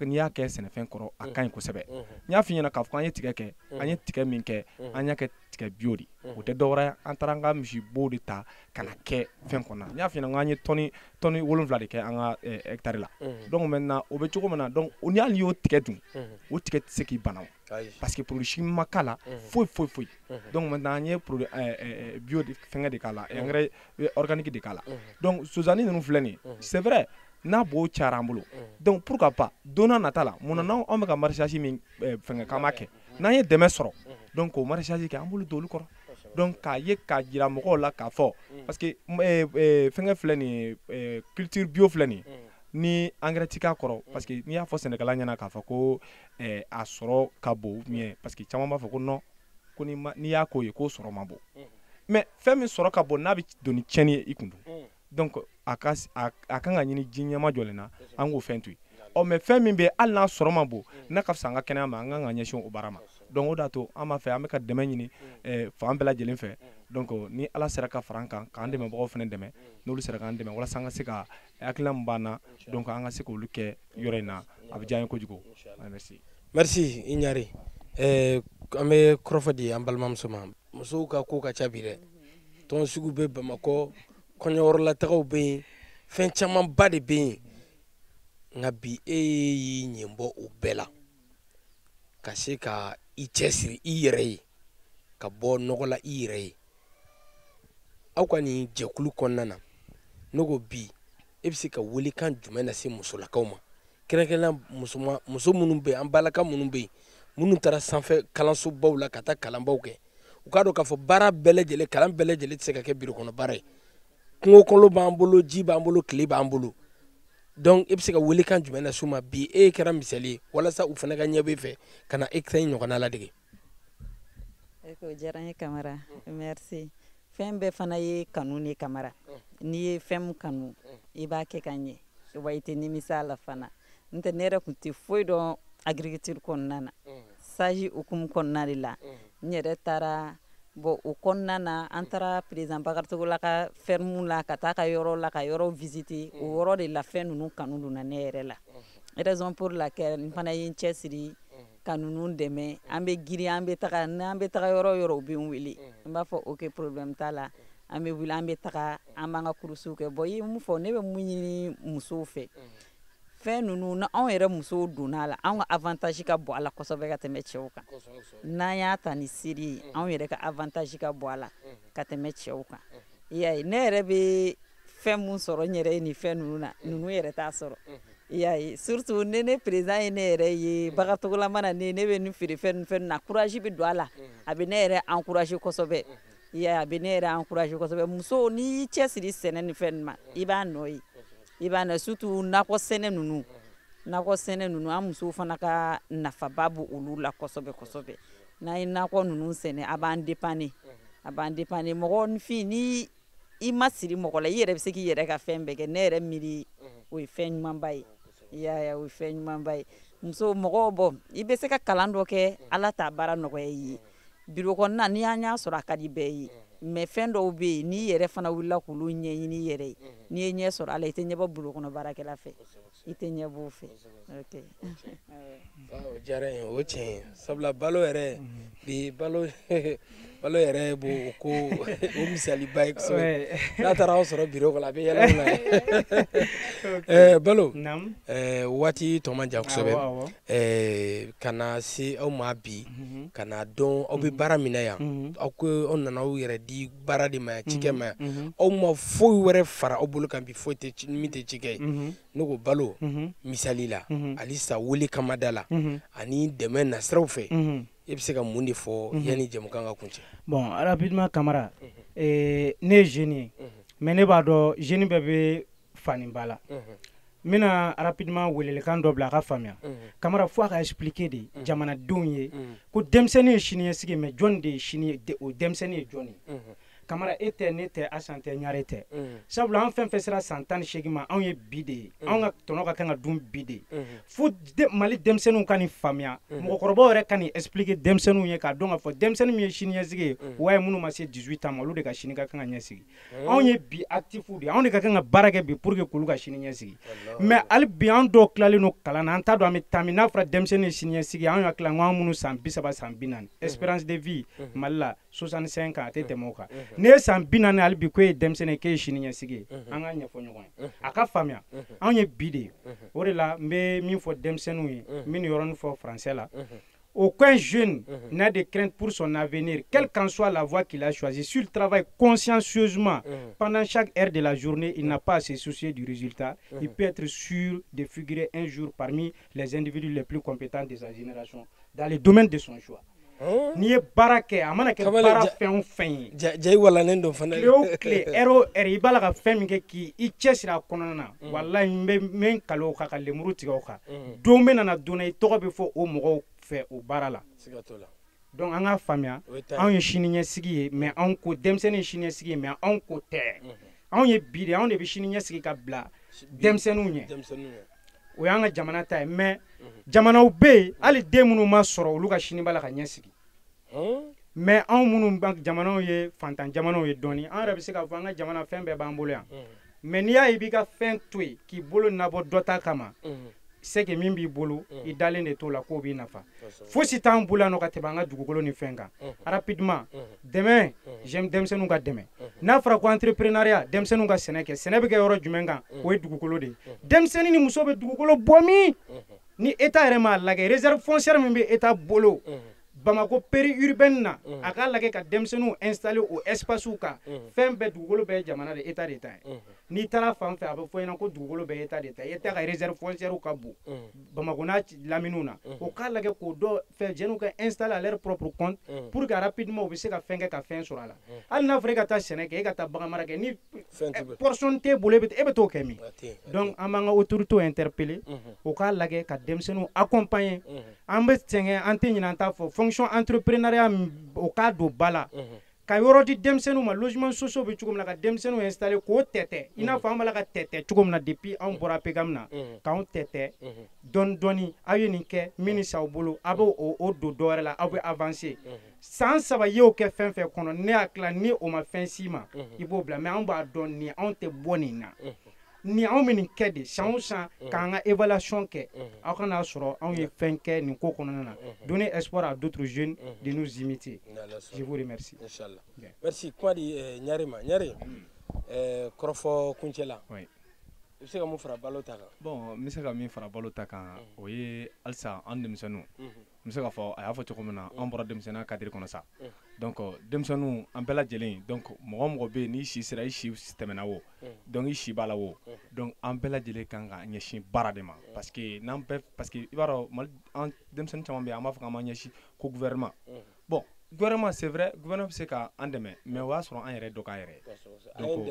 n'i y'a kɛ sɛnɛfɛn kɔrɔ, a ka ɲi kosɛbɛ. N y'a f'i ɲɛna k'a fɔ an ye tigɛ kɛ, an ye tigɛ min kɛ, an y'a kɛ tigɛ bio de. O tɛ dɔwɛrɛ ye, an taara an ka misibo de ta ka na kɛ fɛn kɔnɔ. N y'a f'i ɲɛna k'an ye tɔni 7 de kɛ an ka hectare la. Donc maintenant o bɛ cogo min na, donc ni hali n'i y'o tigɛ dun, o tigɛ tɛ se k'i bana o, parce que produit chimique ma k'a la, foyi foyi foyi. Donc maintenant an ye produit bio de fɛngɛ de k'a la, engrais organique de k'a la. Donc sonsanni ninnu filɛ nin ye, c'est vrai, n'a bo cayara an bolo, donc pourquoi pas don n'a nata la, mun na n'anw bɛ ka maraîchage min fɛngɛ k'an b'a kɛ, n'an ye dɛmɛ sɔrɔ, donc k'o maraîchage kɛ, an b'olu don olu kɔrɔ. Donc k'a ye k'a jira mɔgɔw la k'a fɔ, parce que fɛngɛ filɛ nin ye, culture bio filɛ nin ye, ni engrais ti k'a kɔrɔ, parce que n'i y'a fɔ sɛnɛkɛla ɲɛna k'a fɔ ko a sɔrɔ ka bon ou bien, parce que caman b'a fɔ ko non, ko n'i y'a k'o ye k'o sɔrɔ man bon. Mais fɛn min sɔrɔ ka bon, n'a bɛ don ni tiɲɛni ye i kun dun, donc a ka kan ka ɲini ji ɲɛma jɔlen na, an k'o fɛn to yen. Ɔ mais fɛn min bɛ yen, hali n'a sɔrɔ man bon, n'a ka fisa an ka kɛnɛya ma, an kan ka ɲɛsin o baara ma. Donc o de y'a to an b'a fɛ, an bɛ ka dɛmɛ ɲini fan bɛɛ lajɛlen fɛ. Donc ni Ala sera ka fara an kan, k'an dɛmɛbagaw fana dɛmɛ, n'olu sera k'an dɛmɛ walasa an ka se ka hakilina min b'an na, donc an ka se k'olu kɛ yɔrɔ in na, a bɛ diya an ye kojugu. Merci. Merci i Ɲare. An bɛ kɔrɔfɔ di an balimamuso ma. Musow ka ko ka ca bi dɛ. Tɔn sugu bɛ Bamakɔ, kɔɲɔyɔrɔlatagaw bɛ yen, fɛn camanba de bɛ yen. Nka bi e y'i ɲɛ bɔ o bɛɛ la ka se ka i cɛsiri i yɛrɛ ye, ka bɔ nɔgɔ la i yɛrɛ ye. Aw ka nin jɛkulu kɔnɔna na, ne ko bi e bɛ se ka welekan jumɛn lase musolakaw ma, kɛrɛnkɛrɛnnenya muso minnu bɛ yen, an balaka minnu bɛ yen, minnu taara sanfɛ kalansobaw la ka taa kalanbaw kɛ, u k'a dɔn k'a fɔ baara bɛɛ lajɛlen, kalan bɛɛ lajɛlen tɛ se ka kɛ biro kɔnɔ baara ye. Kungo kɔnɔ b'an bolo, ji b'an bolo, tile b'an bolo. Donc e bɛ se ka welekan jumɛn lase u ma bi, e kɛra misali ye, walasa u fana ka ɲɛ bɛ fɛ ka na e ta in ɲɔgɔnna ladege? O diyara n ye, Kamara, merci. Fɛn bɛɛ fana ye kanu ne, Kamara. N'i ye fɛn min kanu I b'a kɛ ka ɲɛ, wa i tɛ nimisa a la fana. N tɛ, ne yɛrɛ tun tɛ foyi dɔn agriculture kɔnɔna na. Stage hukumu kɔnɔna de la, n yɛrɛ taara. Bon, o kɔnɔna na, an taara président Bakari Togola ka ferme la, ka taa ka yɔrɔ la, ka yɔrɔ visiter. O yɔrɔ de la, fɛn ninnu kanu donna ne yɛrɛ la, raison pour laquelle n fana ye n cɛsiri ka ninnu dɛmɛ. An bɛ girin, an bɛ taga, n'an bɛ taga yɔrɔ o yɔrɔ, u bɛ n wele. N b'a fɔ ok, problème t'a la, an bɛ wuli, an bɛ taga, an b'an ka courses kɛ. Bon, i ye mun fɔ, ne bɛ mun ɲini musow fɛ, fɛn ninnu na, anw yɛrɛ musow donna a la, anw ka avantage ka bon a la kosɛbɛ ka tɛmɛ cɛw kan. N'an y'a ta ni siri ye, anw yɛrɛ ka avantage ka bon a la ka tɛmɛ cɛw kan. I y'a ye, ne yɛrɛ bɛ fɛn mun sɔrɔ n yɛrɛ ye nin fɛn ninnu na, ninnu yɛrɛ t'a sɔrɔ. I y'a ye, surtout ne président ye ne yɛrɛ ye Bakari Togola mana ne bɛ nin feere fɛn ninnu, fɛn ninnu na, courage bɛ don a la, a bɛ ne yɛrɛ encourager kosɛbɛ. I y'a ye, a bɛ ne yɛrɛ encourager kosɛbɛ. Muso, n'i y'i cɛsiri sɛnɛ ni fɛn ninnu ma, i b'a nɔ ye, i b'a nɔ ye, surtout nakɔ sɛnɛ ninnu. Nakɔ sɛnɛ ninnu, an musow fana ka nafaba b'o olu la kosɛbɛ kosɛbɛ. N'an ye nakɔ ninnu sɛnɛ, a b'an dépanner, a b'an dépanner. Mɔgɔninfin, ni i ma siri mɔgɔ la, i yɛrɛ bɛ se k'i yɛrɛ ka fɛn bɛɛ kɛ. Ne yɛrɛ miiri, o ye fɛn ɲumanba ye. I y'a ye, o ye fɛn ɲumanba ye. Muso mɔgɔw, bɔ, i bɛ se ka kalan dɔ kɛ, Ala t'a baara nɔgɔya i ye. Biro kɔnɔna, n'i y'an y'a sɔrɔ, a ka di bɛɛ ye, mais fɛn dɔw bɛ yen, n'i yɛrɛ fana wulila k'olu ɲɛɲini i yɛrɛ ye, n'i ye ɲɛ sɔrɔ a la, i tɛ ɲɛbɔ biro kɔnɔ baarakɛla fɛ, i tɛ ɲɛbɔ o fɛ. Ok. O diyara n ye, o tiɲɛ ye, sabula balo yɛrɛ bi, balo yɛrɛ b'o ko o misaliba ye kosɛbɛ. N'a taara aw sɔrɔ biro kɔnɔ, a bɛ yɛlɛ aw la. Balo, waati tɔ man jan kosɛbɛ. Ka na se aw ma bi, ka na dɔn aw bɛ baara min na yan, aw ko aw nana aw yɛrɛ di baara de ma yan, cikɛ ma yan, aw ma foyi wɛrɛ fara aw bolo kan bi, foyi tɛ min tɛ cikɛ ye. Ne ko balo, misali la, halisa wele kama da la ani dɛmɛ nasiraw fɛ, e bɛ se ka mun de fɔ yanni jɛmukan ka kuncɛ? Bon, rapidement, Kamara, ne ye jeune ye, mais ne b'a dɔn jeune bɛɛ bɛ faniba la. N bɛna rapidement welelekan dɔ bila a ka faamuya. Kamara, fo a ka expliquer de jamanadenw ye ko denmisɛnnin ye siniɲɛsigi, mais jɔn de ye sini o denmisɛnnin ye? Jɔn ye? Kamara, e tɛ, ne tɛ, Asan tɛ, Ɲare tɛ, sabula an fɛn fɛn sera san 18 ma, anw ye bi de ye, anw ka tɔnɔ ka kan ka dun bi de. Fo Mali denmisɛnninw ka nin faamuya, mɔgɔkɔrɔbaw yɛrɛ ka nin expliquer denmisɛnninw ye, k'a dɔn k'a fɔ denmisɛnnin min ye siniɲɛsigi ye, wa ye minnu ma se 18 ans ma, olu de ka sini ka kan ka ɲɛsigi. Anw ye bi actifs de ye, anw de ka kan ka baara kɛ bi pour que k'olu ka sini ɲɛsigi. Mais hali bi, an dɔw tilalen don kalan na, an t'a dɔn an bɛ taa min. N'a fɔra denmisɛnnin ye siniɲɛsigi, anw hakili la ko an minnu san 30, san 40, espérance de vie Mali la 65 ans, a tɛ tɛmɛ o kan. N'e ye san 40 hali bi ko e ye denmisɛnnin ye, k'e ye sini ɲɛsigi ye, an k'a ɲɛfɔ ɲɔgɔn ye, a ka faamuya, anw ye bi de ye. O de la, n bɛ min fɔ denmisɛnninw ye, n bɛ nin yɔrɔnin fɔ français la: Aucun jeune n'a de crainte pour son avenir, quelle qu'en soit la voie qu'il a choisie. S'il travaille consciencieusement pendant chaque heure de la journée, il n'a pas à se soucier du résultat. Il peut être sûr de figurer un jour parmi les individus les plus compétents de sa génération dans le domaine de son choix. N'i ye baara kɛ, a mana kɛ baara fɛn o fɛn ye, ja, i walannen don fana. Tile o tile, heure o heure, i b'a la ka fɛn min kɛ k'i cɛsiri a kɔnɔna na, walahi, n bɛ n kali o kan, ka lemuru tigɛ o kan, don bɛ nana don na, i tɔgɔ bɛ fɔ o mɔgɔw fɛ o baara la. Donc an k'a faamuya, anw ye sini ɲɛsigi ye, mais anw ko denmisɛnnin ye sini ɲɛsigi ye, mais anw ko tɛ, anw ye bi de, anw de bɛ sini ɲɛsigi ka bila denmisɛnninw ɲɛ. O y'an ka jamana ta ye, mais jamanaw bɛ yen, hali den minnu ma sɔrɔ, olu ka sini b'a la ka ɲɛsigi. Mais anw minnu jamanaw ye fantan jamanaw ye dɔɔni, an yɛrɛ bɛ se k'a fɔ an ka jamana fɛn bɛɛ b'an bolo yan, mais n'i y'a ye i b'i ka fɛn to yen k'i bolo nabɔ dɔ ta kama, c'est que min b'i bolo, i dalen de t'o la k'o b'i nafa. Fosi t'an bolo yan nɔ ka tɛmɛ an ka dugukolo ni fɛn kan. Rapidement, dɛmɛ, j'aime denmisɛnninw ka dɛmɛ. N'a fɔra ko entrepreneuriat, denmisɛnninw ka sɛnɛ kɛ, sɛnɛ bɛ kɛ yɔrɔ jumɛn kan? O ye dugukolo de ye. Denmisɛnnin ni muso bɛ dugukolo bɔ min, ni État yɛrɛ m'a lajɛ, réserve foncière min bɛ État bolo Bamako périurbaine na, a k'a lajɛ ka denmisɛnninw installer o espace kan. Fɛn bɛɛ, dugukolo bɛɛ ye jamana de, État de ta ye. N'i taara fan fɛ, a bɛ fɔ i ɲɛna ko dugukolo bɛɛ ye État de ta ye, État ka réserve foncière ka bon Bamako n'a laminiw na. O k'a lajɛ k'o dɔ fɛn jeunes ka installer à leur propre compte pour que rapidement u bɛ se ka fɛn kɛ ka fɛn sɔrɔ a la. Hali n'a fɔra e ka taa sɛnɛ kɛ, e ka taa bagan mara kɛ, ni portion t'e bolo, e bɛ t'o kɛ min? Donc an b'an ka autorités interpeller, o k'a lajɛ ka denmisɛnninw accompagner. An bɛ sɛgɛn, an tɛ ɲinɛ an t'a fɔ, fonction entrepreneuriat, o k'a don ba la. Ka yɔrɔ di denmisɛnninw ma, logement sociaux bɛ cogo min na, ka denmisɛnninw installer k'o tɛtɛ i n'a fɔ an b'a la ka tɛtɛ cogo min na depuis anw bɔra PGAM na, k'anw tɛtɛ dɔɔni dɔɔni. Aw ye nin kɛ min ni s'aw bolo, aw b'o o don dɔ wɛrɛ la, aw bɛ avancer. San 3 i y'o kɛ fɛn fɛn kɔnɔ, ne hakili la ni o ma fɛn s'i ma, i b'o bila. Mais anw b'a dɔn nin, anw tɛ bɔ nin na, ni anw bɛ nin kɛ de san o san k'an ka évaluation kɛ. Aw kan'a sɔrɔ anw ye fɛn kɛ nin ko kɔnɔna na, donner espoir à d'autres jeunes de nous imiter. Je vous remercie. Inchallah. Merci. Kuma di Ɲare ma. Ɲare, kɔrɔfɔ kuncɛ la, i bɛ se ka mun fara Balo ta kan? Bon, n bɛ se ka min fara Balo ta kan, o ye halisa an denmisɛnninw, n bɛ se k'a fɔ a y'a fɔ cogo min na, an bɔra denmisɛnninya cadre kɔnɔ sa. Donc denmisɛnninw, an bɛɛ lajɛlen, donc mɔgɔ o mɔgɔ bɛ yen n'i si sera, i si tɛmɛna o, donc i si b'a la o, donc an bɛɛ lajɛlen kan ka ɲɛsin baara de ma, parce que n'an bɛɛ, parce que i b'a dɔn Mali, an denmisɛnnin caman bɛ yen, an b'a fɔ k'an b'an ɲɛsin ko gouvernement. Bon, gouvernement, c'est vrai, gouvernement bɛ se ka an dɛmɛ, mais o y'a sɔrɔ an yɛrɛ dɔ k'an yɛrɛ ye. Donc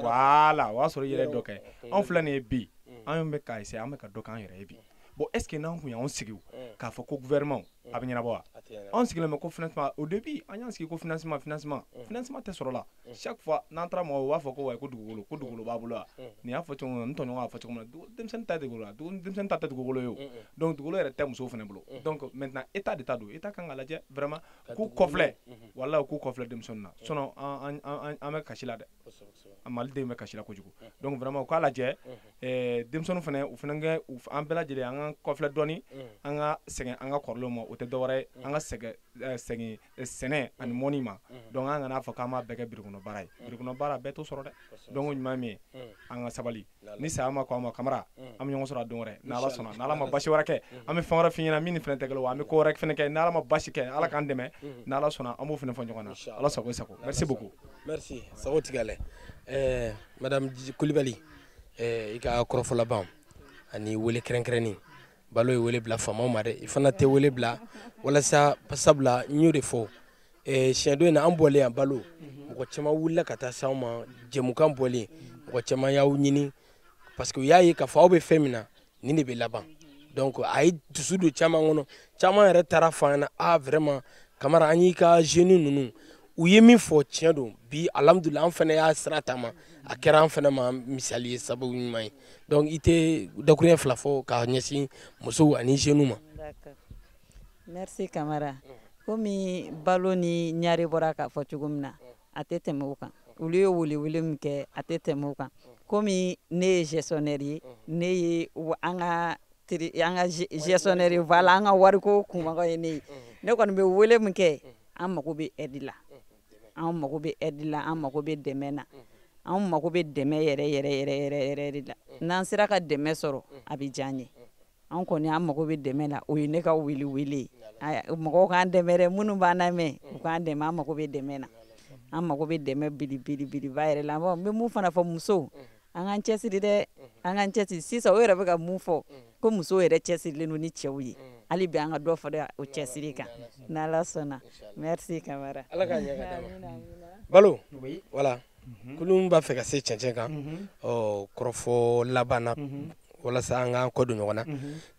voilà, o y'a sɔrɔ i yɛrɛ dɔ kɛ. Anw filɛ nin ye bi, an bɛ ka essayer, an bɛ ka dɔ k'an yɛrɛ ye bi. Bon, est ce que n'an kun y'anw sigi k'a fɔ ko gouvernement a bɛ ɲɛnabɔ wa? Anw sigilen bɛ ko financement. Au début, an y'an sigi ko financement, financement, financement tɛ sɔrɔ la. Chaque fois n'an taara mɔgɔw, u b'a fɔ ko wa ko dugukolo, ko dugukolo b'a bolo wa. Nin y'a fɔ cogo min na, n tɔɲɔgɔn y'a fɔ cogo min na, denmisɛnnin ta tɛ dugukolo la, denmisɛnnin ta tɛ dugukolo ye o. Donc dugukolo yɛrɛ tɛ musow fana bolo. Donc maintenant, état de ta don, état kan ka lajɛ vraiment k'u kɔfilɛ, walahi k'u kɔfilɛ denmisɛnnin na, sinon an an an bɛ kasi la dɛ, Maliden bɛ kasi la kojugu. Donc vraiment u k'a lajɛ, denmisɛnninw fana, u fana kɛ an bɛɛ lajɛlen, an ka kɔfilɛ dɔɔni, an ka sɛgɛn an ka kɔrɔlenw ma. O tɛ dɔwɛrɛ ye, an ka sɛgɛn sɛnɛ ani mɔni ma. Donc an kana fɔ k'an b'a bɛɛ kɛ birikɔnɔ baara ye. Birikɔnɔ baara bɛɛ t'o sɔrɔ dɛ. Donc ɲuman ye min ye, an ka sabali ni saya ma kɔn an ma. Kamara, an bɛ ɲɔgɔn sɔrɔ a don wɛrɛ n'Ala sɔnna, n'Ala ma basi wɛrɛ kɛ, an bɛ fɛn wɛrɛ f'i ɲɛna min ni fɛnɛ tɛ kelen wa, an bɛ ko wɛrɛ fɛnɛ kɛ n'Ala ma basi kɛ. Ala k'an dɛmɛ, n'Ala sɔnna, an b'o fɛnɛ fɔ ɲɔgɔn na. Ala sago i sago. Merci beaucoup. Merci. Sago tigɛlɛ. Madame Kulibali, i ka kɔrɔfɔ laban ani wele kɛrɛnkɛrɛnnin. Balo ye wele bila faamaw ma dɛ, i fana tɛ wele bila walasa, sabula n y'o de fɔ siɲɛ dɔ in na, an bɔlen yan, Balo, mɔgɔ caman wulila ka taa s'anw ma. Jɛmukan bɔlen, mɔgɔ caman y'aw ɲini parce que u y'a ye k'a fɔ aw bɛ fɛn min na, nin de bɛ laban. Donc a ye dusu don caman kɔnɔ, caman yɛrɛ taara fɔ an ɲɛna: ah vraiment Kamara, an y'i ka jeunes ninnu, u ye min fɔ tiɲɛ don. Bi alhamdulilah, an fana y'a sira taama, a kɛra an fana ma misali ye, sababu ɲuman ye. Donc i tɛ dakuruɲɛ fila fɔ k'a ɲɛsin musow ani jeunes ma? D'accord. Merci Kamara. Komi Balo ni Ɲare bɔra k'a fɔ cogo min na, a tɛ tɛmɛ o kan. Olu ye welewele min kɛ, a tɛ tɛmɛ o kan. Komi ne ye gestionnaire ye, ne ye an ka an ka gestionnaire ye, voilà, an ka wariko kunbaga ye ne ye. Ne kɔni bɛ wele min kɛ, an mago bɛ aide la. An mago bɛ aide la, an mago bɛ dɛmɛ na. An mago bɛ dɛmɛ yɛrɛ yɛrɛ yɛrɛ yɛrɛ yɛrɛ de la. N'an sera ka dɛmɛ sɔrɔ, a bɛ diya an ye. An kɔni, an mago bɛ dɛmɛ la. O ye ne ka wele wele ye. Mɔgɔw k'an dɛmɛ dɛ, minnu b'an lamɛn, u k'an dɛmɛ, an mago bɛ dɛmɛ na. An mago bɛ dɛmɛ belebeleba yɛrɛ la. N bɛ mun fana fɔ musow, an k'an cɛsiri dɛ, an k'an cɛsiri. Sisan o yɛrɛ bɛ ka mun fɔ, ko musow yɛrɛ cɛsirilen don ni cɛw ye. Hali bi an ka dɔ fara o cɛsiri kan n'Ala sɔnna. Merci Kamara. Ala k'a ɲɛ ka d'a ma. Balo, voilà, kulun b'a fɛ ka se cɛncɛn kan. Ɔ kɔrɔfɔ laban na, walasa an k'an kɔ don ɲɔgɔn na,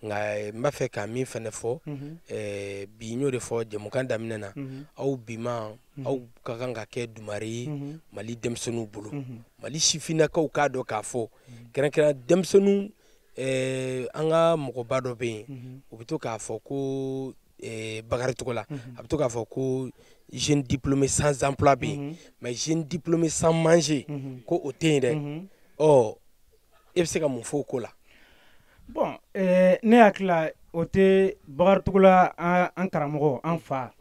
nka n b'a fɛ ka min fana fɔ bi, n y'o de fɔ jɛmukan daminɛ na, aw bima aw ka kan ka kɛ dumare ye Mali denmisɛnninw bolo, Mali sifinnakaw k'a dɔn k'a fɔ kɛrɛnkɛrɛn denmisɛnninw. An ka mɔgɔba dɔ bɛ yen, u bɛ to k'a fɔ ko Bakari Togola, a bɛ to k'a fɔ ko jeune diplômé sans emploi bɛ yen, mais jeune diplômé sans manger, ko o tɛ yen dɛ. Ɔ e bɛ se ka mun fɔ o ko la? Bon, ne hakili la, o tɛ Bakari Togola, an karamɔgɔ, an fa,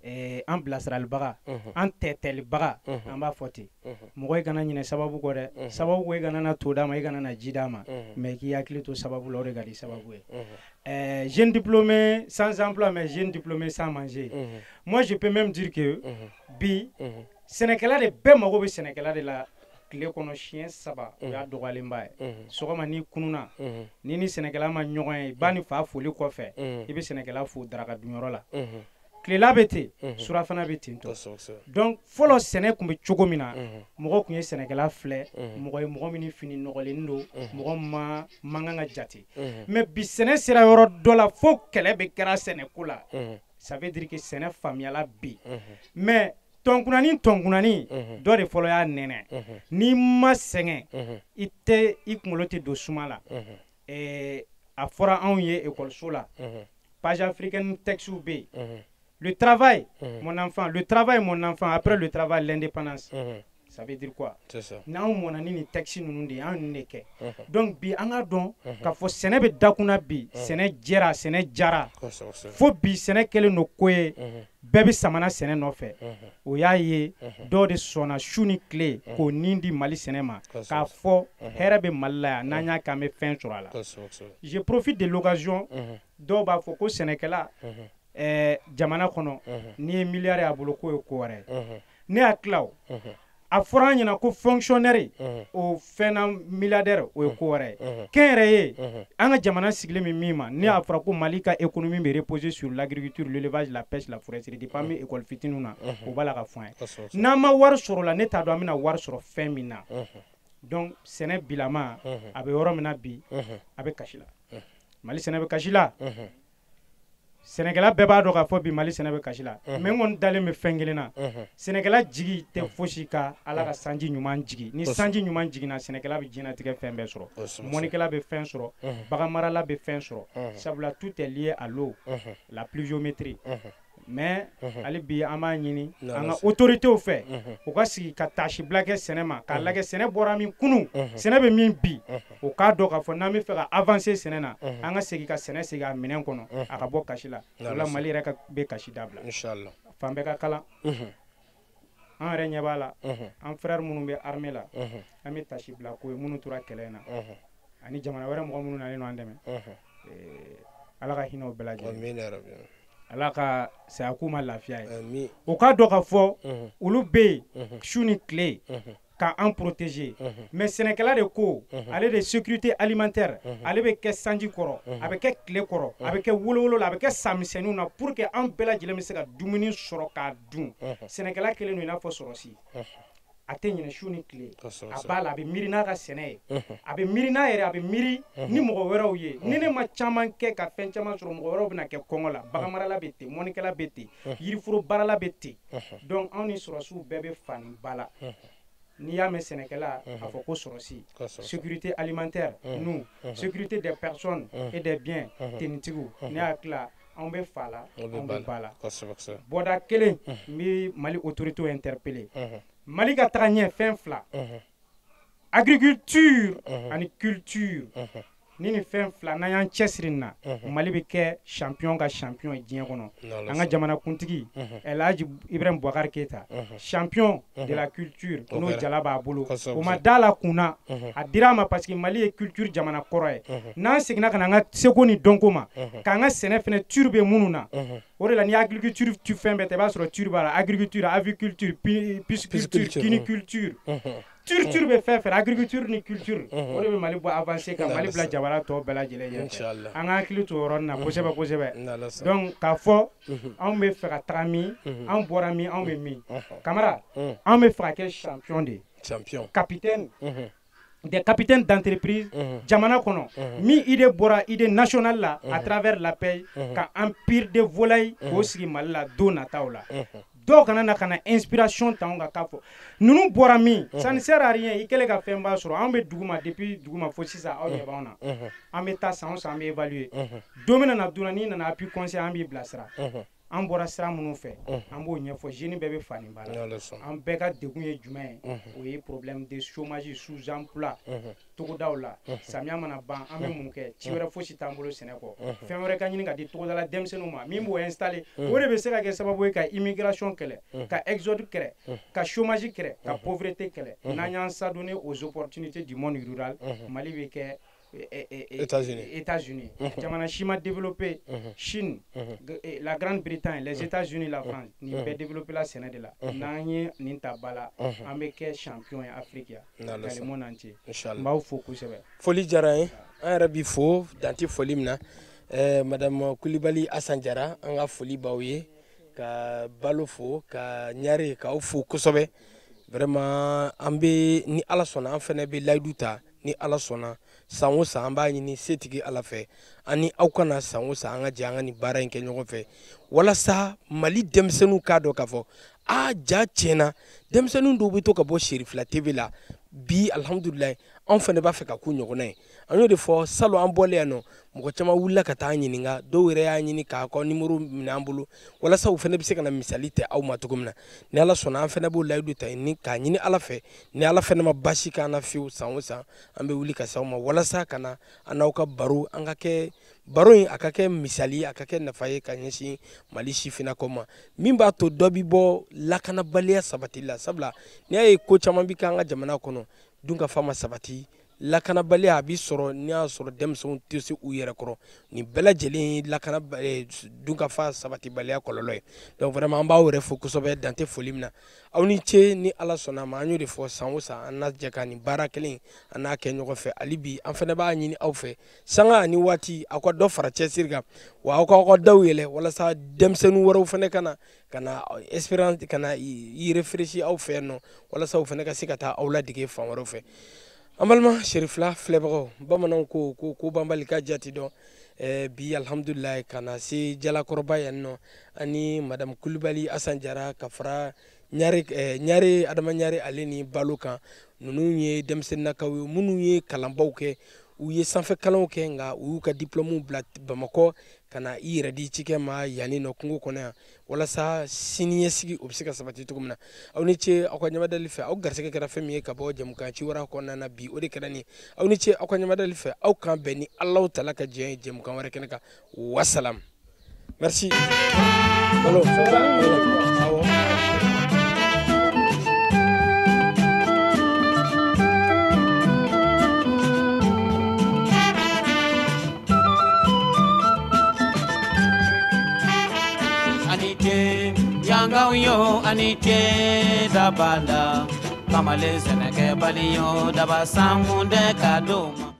an bilasiralibaga, an tɛtɛlibaga, an b'a fɔ ten. Mɔgɔ i kana ɲinɛ sababu kɔ dɛ. Sababu ko i kana na to d'a ma, i kana na ji d'a ma, mais k'i hakili to sababu la, o de ka di sababu ye. Jeune diplômé sans emploi, mais jeune diplômé sans manger, moi je peux même dire que bi sɛnɛkɛla de bɛɛ mago bɛ sɛnɛkɛla de la tile kɔnɔ siɲɛ 3, o y'a dɔgɔyalenba ye. Sɔgɔma n'i kununa, ni sɛnɛkɛla ma ɲɔgɔn ye, ba ni fa foli kɔfɛ, i bɛ sɛnɛkɛla fo daraka dunyɔrɔ la. Tilela bɛ ten, surafana bɛ ten tɔ. Donc fɔlɔ sɛnɛ tun bɛ cogo min na, mɔgɔ tun ye sɛnɛkɛla filɛ mɔgɔ ye, mɔgɔ min ni fini nɔgɔlen don, mɔgɔ ma man kan ka jate. Mais bi sɛnɛ sera yɔrɔ dɔ la fo kɛlɛ bɛ kɛra sɛnɛko la. Ça veut dire que sɛnɛ faamuyala bi. Mais Tɔnkunani tɔnkunani dɔ de fɔlɔ y'a nɛnɛ. N'i ma sɛgɛn, i tɛ i kunkolo tɛ don suma la. A fɔra anw ye ekɔliso la, page africaine texte bɛ yen. Le travail, mon enfant, le travail, mon enfant, après le travail, l'indépendance. Ça veut dire quoi? N'anw mɔnna ni nin texte ninnu de ye, an ninnu de kɛ. Donc bi an ka dɔn k'a fɔ sɛnɛ bɛ dakunna bi, sɛnɛ jɛra, sɛnɛ jara. Fo bi sɛnɛ kɛlen don ko ye, bɛɛ bɛ samana sɛnɛ nɔfɛ. O y'a ye dɔw de sɔnna su ni tile k'o nin di Mali sɛnɛ ma, k'a fɔ hɛrɛ bɛ Mali la yan, n'an y'a kɛ an bɛ fɛn sɔrɔ a la. Je profite de l'occasion, dɔw b'a fɔ ko sɛnɛkɛla jamana kɔnɔ, n'i ye miliyari y'a bolo k'o ye ko wɛrɛ ye. Ne y'a tila o. A fɔra an ɲɛna ko fonctionnaire o fɛn na milliardaire o ye ko wɛrɛ ye. Kɛnyɛrɛye, an ka jamana sigilen bɛ min ma, ne y'a fɔra ko Mali ka économie bɛ reposer sur l'agriculture, l'élevage, la pêche, la foresterie. Depuis an bɛ école fitininw na, o b'a la ka fɔ an ye. N'an ma wari sɔrɔ o la, ne t'a dɔn an bɛna wari sɔrɔ fɛn min na. Donc sɛnɛ bilama a bɛ yɔrɔ min na bi, a bɛ kasi la. Mali sɛnɛ bɛ kasi la. Sɛnɛkɛla bɛɛ b'a dɔn k'a fɔ bi Mali sɛnɛ bɛ kasi la. Mais n kɔni dalen bɛ fɛn kelen na, sɛnɛkɛla jigi tɛ fosi ka Ala ka sanji ɲuman jigin. Ni sanji ɲuman jiginna, sɛnɛkɛla bɛ diɲɛlatigɛ fɛn bɛɛ sɔrɔ. Mɔnikɛla bɛ fɛn sɔrɔ, baganmarala bɛ fɛn sɔrɔ, sabula tout est lié à l'eau, la pluviométrie. Mais hali bi an b'a ɲini an ka autorités fɛ, u ka sigi ka taasibila kɛ sɛnɛ ma, k'a lajɛ sɛnɛ bɔra min kunun, sɛnɛ bɛ min bi, u k'a dɔn k'a fɔ n'an bɛ fɛ ka avancer sɛnɛ na, an ka segin ka sɛnɛ segin a minɛn kɔnɔ, a ka bɔ kasi la. O la Mali yɛrɛ ka bɛ kasi dabila. Fan bɛɛ ka kalan. An yɛrɛ ɲɛ b'a la, an frère minnu bɛ armée la, an bɛ taasibila ko ye minnu tora kɛlɛ in na, ani jamana wɛrɛ mɔgɔ minnu nalen don an dɛmɛ. Ala ka hinɛ o bɛɛ lajɛlen. Ala ka saya k'u ma lafiya ye. O k'a dɔn k'a fɔ olu bɛ yen su ni tile ka an protéger. Mais sɛnɛkɛla de ko ale de sécurité alimentaire, ale bɛ kɛ sanji kɔrɔ, a bɛ kɛ tile kɔrɔ, a bɛ kɛ wolowolo la, a bɛ kɛ sanmisɛnninw na, pour que an bɛɛ lajɛlen bɛ se ka dumuni sɔrɔ k'a dun. Sɛnɛkɛla kɛlen don i n'a fɔ sɔrɔsi. A tɛ ɲinɛ su ni tile, a b'a la, a bɛ miiri n'a ka sɛnɛ ye, a bɛ miiri n'a yɛrɛ, a bɛ miiri ni mɔgɔ wɛrɛw ye. Ni ne ma caman kɛ ka fɛn caman sɔrɔ, mɔgɔ wɛrɛw bɛna kɛ kɔngɔ la. Baganmarala bɛ ten, mɔnikɛla bɛ ten, yiriforo baarala bɛ ten. Donc anw ni sɔrɔsiw bɛɛ bɛ fani ba la. N'i y'a mɛn sɛnɛkɛla, a fɔ ko sɔrɔsi. Sécurité alimentaire, nous, sécurité des personnes et des biens, tenitigiw. Ne y'a tila, anw bɛ fa la, anw bɛ ba la. Bɔda kelen n bɛ Mali autorités interpeller. Mali ka taga ɲɛ fɛn fila, agriculture ani culture. Ni nin fɛn fila n'an y'an cɛsiri nin na, Mali bɛ kɛ champion ka champion ye diɲɛ kɔnɔ. An ka jamanakuntigi El Hadji Ibrahim Boubacar Keita, champion de la culture, n'o jala b'a bolo, o ma da la kunna, a dira a ma parce que Mali ye culture jamana kɔrɔ ye. N'an seginna ka na an ka seko ni dɔnko ma, k'an ka sɛnɛ fɛnɛ ture bɛ minnu na, o de la n'i ye agriculture tu fɛn bɛɛ ta, i b'a sɔrɔ ture b'a la: agriculture, aviculture, pisciculture, cuniculture. Ture bɛ fɛn fɛn, agriculture ni culture, o de bɛ Mali bɔ avancer ka Mali bila jamana tɔw bɛɛ lajɛlen ɲɛfɛ. An ka hakili to o yɔrɔnin na kosɛbɛ kosɛbɛ. Donc k'a fɔ anw bɛ fɛ ka taga min, anw bɔra min, anw bɛ min, Kamara, anw bɛ fɛ ka kɛ champion de ye, capitaine des capitaines d'entreprise jamana kɔnɔ, min idée bɔra idée nationale la à travers la paix, ka empire de volaille k'o sigi Mali la don nataw la. Dɔw kana na ka na inspiration ta anw kan k'a fɔ ninnu bɔra min, ça ne sert à rien. I kɛlen ka fɛnba sɔrɔ, anw bɛ dugu ma depuis dugu ma fo sisan, aw ɲɛ b'anw na. An bɛ taa san o san, an bɛ évaluer. Don min na donna n'i nana appui conseil, an b'i bilasira. An bɔra sira minnu fɛ, an b'o ɲɛfɔ. Jeune bɛɛ bɛ fani ba la. An bɛɛ ka degun ye jumɛn ye? O ye problème de chômage, sous-emploi togodaw la. Samiya mana ban, an bɛ mun kɛ? Ci wɛrɛ fosi t'an bolo sɛnɛ kɔ. Fɛn wɛrɛ ka ɲini ka di togodala denmisɛnninw ma min b'o installer, o de bɛ se ka kɛ sababu ye ka immigration kɛlɛ, ka exode kɛlɛ, ka chômage kɛlɛ, ka pauvreté kɛlɛ. N'an y'an s'adonner aux opportunités du monde rural, Mali bɛ kɛ États-Unis. États-Unis. Jamana si ma développé, Chine, la Grande-Bretagne, les États-Unis, la France, nin bɛɛ développé la sɛnɛ de la. N'an ye nin ta ba la, an bɛ kɛ champion ye Afrique yan, dans le monde entier. N b'aw fo kosɛbɛ. Foli diyara n ye. An yɛrɛ b'i fo dan tɛ foli min na. Madame Kulibali Asan Jara, an ka foli b'aw ye, ka Balo fo, ka Ɲare, k'aw fo kosɛbɛ vraiment. An bɛ ni Ala sɔnna, an fana bɛ layidu ta. Ni Ala sɔnna, san o san an b'a ɲini setigi Ala fɛ ani aw kana san o san an ka jɛ an ka nin baara in kɛ ɲɔgɔn fɛ, walasa Mali denmisɛnninw k'a dɔn k'a fɔ a ja tiɲɛna, denmisɛnnin dɔw bɛ to ka bɔ Cherifila TV la bi. Alihamudulilayi, anw fana b'a fɛ ka k'u ɲɔgɔnna ye. An y'o de fɔ salon, an bɔlen yan nɔ, mɔgɔ caman wulila ka taa ɲininka, dɔw yɛrɛ y'a ɲini k'a ka nimoro minɛ an bolo walasa u fana bɛ se ka na misali ta aw ma cogo min na. Ni Ala sɔnna, an fana b'o layidu ta ni k'a ɲini Ala fɛ, ni Ala fana ma baasi k'an na fiyewu, san o san an bɛ wuli ka s'aw ma walasa ka na an n'aw ka baro, an ka kɛ baro in a ka kɛ misali ye, a ka kɛ nafa ye ka ɲɛsin Mali sifinnakaw ma, min b'a to dɔ bi bɔ lakanabaliya sabati la. Sabula n'i y'a ye ko caman bi k'an ka jamana kɔnɔ, dunkafa ma sabati, lakanabaliya a bi sɔrɔ n'i y'a sɔrɔ denmisɛnw tɛ se u yɛrɛ kɔrɔ. Nin bɛɛ lajɛlen ye lakana dunkafa sabatibaliya kɔlɔlɔ ye. Donc vraiment, an b'aw yɛrɛ fo kosɛbɛ, dan tɛ foli min na. Aw ni ce. Ni Ala sɔnna a ma, an y'o de fɔ, san o san an na jɛ ka nin baara kelen an n'a kɛ ɲɔgɔn fɛ. Hali bi an fana b'a ɲini aw fɛ, sanga ani waati, aw ka dɔ fara cɛsiri kan, wa aw k'aw ka daw yɛlɛ walasa denmisɛnnin wɛrɛw fana ka na ka na expérience, ka na i réfléchir aw fɛ yan nɔ, walasa u fana ka se ka taa aw ladege fan wɛrɛw fɛ. An balima Cherifila filɛbagaw, bamananw ko ko ko banbali ka jati dɔn. Bi alhamdulilayi, ka na se Jalakɔrɔba yan nɔ, ani madame Kulibali Asan Jara ka fara Ɲare, Ɲare Adama Ɲare ale ni Balo kan. Ninnu ye denmisɛnninnakaw ye minnu ye kalanbaw kɛ, u ye sanfɛ kalanw kɛ, nka u y'u ka diplôme bila Bamakɔ ka na i yɛrɛ di cikɛ ma yanni nɔ kungo kɔnɔ yan, walasa siniɲɛsigi o bɛ se ka sabati cogo min na. Aw ni ce aw ka ɲamadali fɛ. Aw garisɛgɛ kɛra fɛn min ye ka bɔ jɛmukan ci wɛrɛ kɔnɔna na bi, o de kɛra nin. Aw ni ce aw ka ɲamadali fɛ. Aw k'an bɛn ni Alahu tala ka diɲɛ ye jɛmukan wɛrɛ kɛnɛ kan. Wasalam, merci. Balo, awɔ. Ani ce yangaw yo, ani ce dabala kamalen sɛnɛkɛbali yo, daba sankun tɛ ka d'o ma.